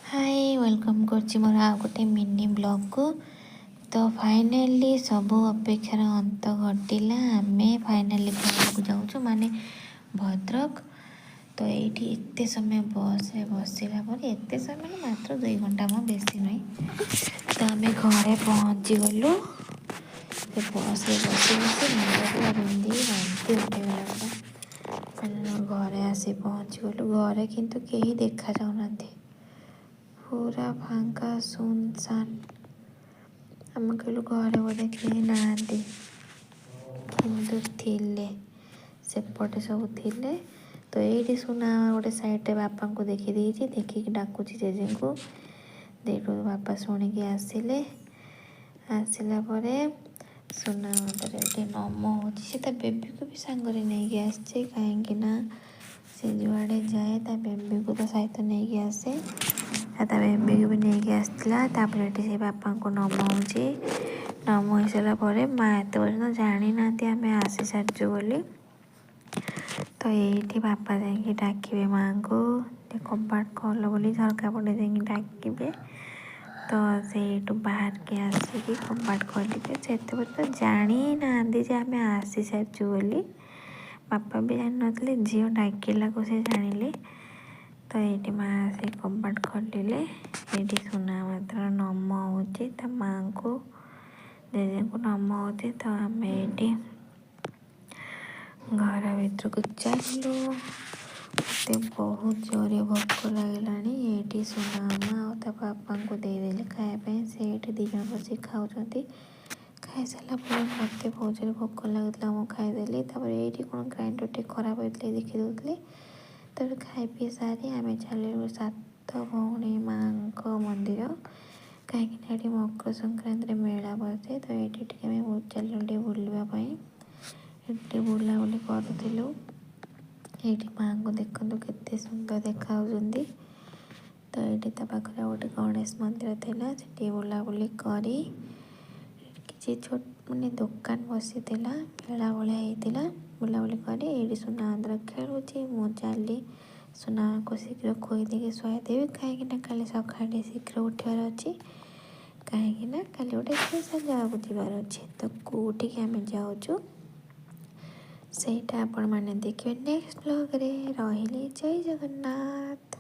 High, welcome କରୁଛି ମୋର ଆଉ ଗୋଟେ ମିନି ବ୍ଲଗ୍କୁ। ତ ଫାଇନାଲି ସବୁ ଅପେକ୍ଷାର ଅନ୍ତ ଘଟିଲା। ଆମେ ଫାଇନାଲି ଘରକୁ ଯାଉଛୁ, ମାନେ ଭଦ୍ରକ। ତ ଏଇଠି ଏତେ ସମୟ ବସ୍ରେ ବସିଲା ପରେ, ଏତେ ସମୟ ମାନେ ମାତ୍ର 2 ଘଣ୍ଟା ମ, ବେଶୀ ନୁହେଁ। ତ ଆମେ ଘରେ ପହଞ୍ଚିଗଲୁ। ସେ ବସ୍ରେ ବସି ବସି ମୁଣ୍ଡ ପୁରା ବିନ୍ଧି ବାନ୍ତି ଉଠେଇଗଲା ପୁରା। ମାନେ ଘରେ ଆସି ପହଞ୍ଚିଗଲୁ। ଘରେ କିନ୍ତୁ କେହି ଦେଖାଯାଉନାହାନ୍ତି, ପୁରା ଫାଙ୍କା, ସୁନସାନ। ଆମେ କହିଲୁ ଘରେ ବୋଧେ କେହି ନାହାନ୍ତି, କିନ୍ତୁ ଥିଲେ, ସେପଟେ ସବୁ ଥିଲେ। ତ ଏଇଠି ସୁନା ଗୋଟେ ସାଇଡ଼୍ରେ ବାପାଙ୍କୁ ଦେଖିଦେଇଛି। ଦେଖିକି ଡାକୁଛି ଜେଜେଙ୍କୁ। ସେଇଠୁ ବାପା ଶୁଣିକି ଆସିଲେ। ଆସିଲା ପରେ ସୁନା ମନ୍ଦିର ଏଠି ନମ ହେଉଛି। ସେ ତା ବେବିକୁ ବି ସାଙ୍ଗରେ ନେଇକି ଆସିଛି, କାହିଁକି ନା ସେ ଯୁଆଡ଼େ ଯାଏ, ତା ବେବିକୁ ତା ସହିତ ନେଇକି ଆସେ। ଆଉ ତା ବେବିକୁ ବି ନେଇକି ଆସିଥିଲା। ତାପରେ ଏଠି ସେ ବାପାଙ୍କୁ ନମ ହେଉଛି। ନମ ହେଇସାରିଲା ପରେ ମା ଏତେ ପର୍ଯ୍ୟନ୍ତ ଜାଣିନାହାନ୍ତି ଆମେ ଆସିସାରିଛୁ ବୋଲି। ତ ଏଇଠି ବାପା ଯାଇକି ଡାକିବେ ମାଆଙ୍କୁ, କବାଟ ଖୋଲ ବୋଲି। ଝରକା ପଟେ ଯାଇକି ଡାକିବେ। ତ ସେଇଠୁ ବାହାରିକି ଆସିକି କବାଟ ଖୋଲିବେ। ସେ ଏତେ ପର୍ଯ୍ୟନ୍ତ ଜାଣି ହିଁ ନାହାନ୍ତି ଯେ ଆମେ ଆସିସାରିଛୁ ବୋଲି। ବାପା ବି ଜାଣିନଥିଲେ, ଝିଅ ଡାକିଲାକୁ ସେ ଜାଣିଲେ। ତ ଏଇଠି ମା ଆସି କବାଟ ଖୋଲିଲେ। ଏଇଠି ସୁନା ମାତ୍ର ନମ ହେଉଛି, ତା ମାଆଙ୍କୁ, ଜେଜେଙ୍କୁ ନମ ହେଉଛି। ତ ଆମେ ଏଇଠି ଘର ଭିତରକୁ ଚାଲିଲୁ। ମୋତେ ବହୁତ ଜୋରେ ଭୋକ ଲାଗିଲାଣି। ଏଇଠି ସୁନା ମାମା ଆଉ ତା ବାପାଙ୍କୁ ଦେଇଦେଲି ଖାଇବା ପାଇଁ। ସେ ଏଇଠି 2 ଜଣ ବସିକି ଖାଉଛନ୍ତି। ଖାଇସାରିଲା ପରେ ମୋତେ ବହୁତ ଜୋରେ ଭୋକ ଲାଗୁଥିଲା, ମୁଁ ଖାଇଦେଲି। ତାପରେ ଏଇଠି କ'ଣ ଗ୍ରାଇଣ୍ଡର ଟିକେ ଖରାପ ହେଇଥିଲା, ଦେଖି ଦେଉଥିଲି। ତାପରେ ଖାଇ ପିଇ ସାରି ଆମେ ଚାଲିଲୁ ସାତ ଭଉଣୀ ମାଆଙ୍କ ମନ୍ଦିର, କାହିଁକିନା ଏଠି ମକର ସଂକ୍ରାନ୍ତିରେ ମେଳା ବସେ। ତ ଏଇଠି ଟିକେ ଆମେ ଚାଲିଲୁ ଟିକେ ବୁଲିବା ପାଇଁ। ଏଠି ଟିକେ ବୁଲାବୁଲି କରୁଥିଲୁ। ଏଇଠି ମାଆଙ୍କୁ ଦେଖନ୍ତୁ, କେତେ ସୁନ୍ଦର ଦେଖାଯାଉଛନ୍ତି। ତ ଏଇଠି ତା ପାଖରେ ଆଉ ଗୋଟେ ଗଣେଶ ମନ୍ଦିର ଥିଲା, ସେଠି ବୁଲାବୁଲି କରି କିଛି ଛୋଟ ମାନେ ଦୋକାନ ବସିଥିଲା, ମେଳା ଭଳିଆ ହେଇଥିଲା। ବୁଲାବୁଲି କରି ଏଇଠି ସୁନା ଖେଳୁଛି। ମୁଁ ଚାଲି ସୁନାକୁ ଶୀଘ୍ର ଖୋଇ ଦେଇକି ଶୁଆଇଦେବି, କାହିଁକିନା କାଲି ସକାଳେ ଟିକେ ଶୀଘ୍ର ଉଠିବାର ଅଛି, କାହିଁକିନା କାଲି ଗୋଟେ ସ୍ପେଶାଲ୍ ଜାଗାକୁ ଯିବାର ଅଛି। ତ କେଉଁଠିକି ଆମେ ଯାଉଛୁ, ସେଇଟା ଆପଣମାନେ ଦେଖିବେ ନେକ୍ସଟ ବ୍ଲଗ୍ରେ। ରହିଲି, ଜୟ ଜଗନ୍ନାଥ।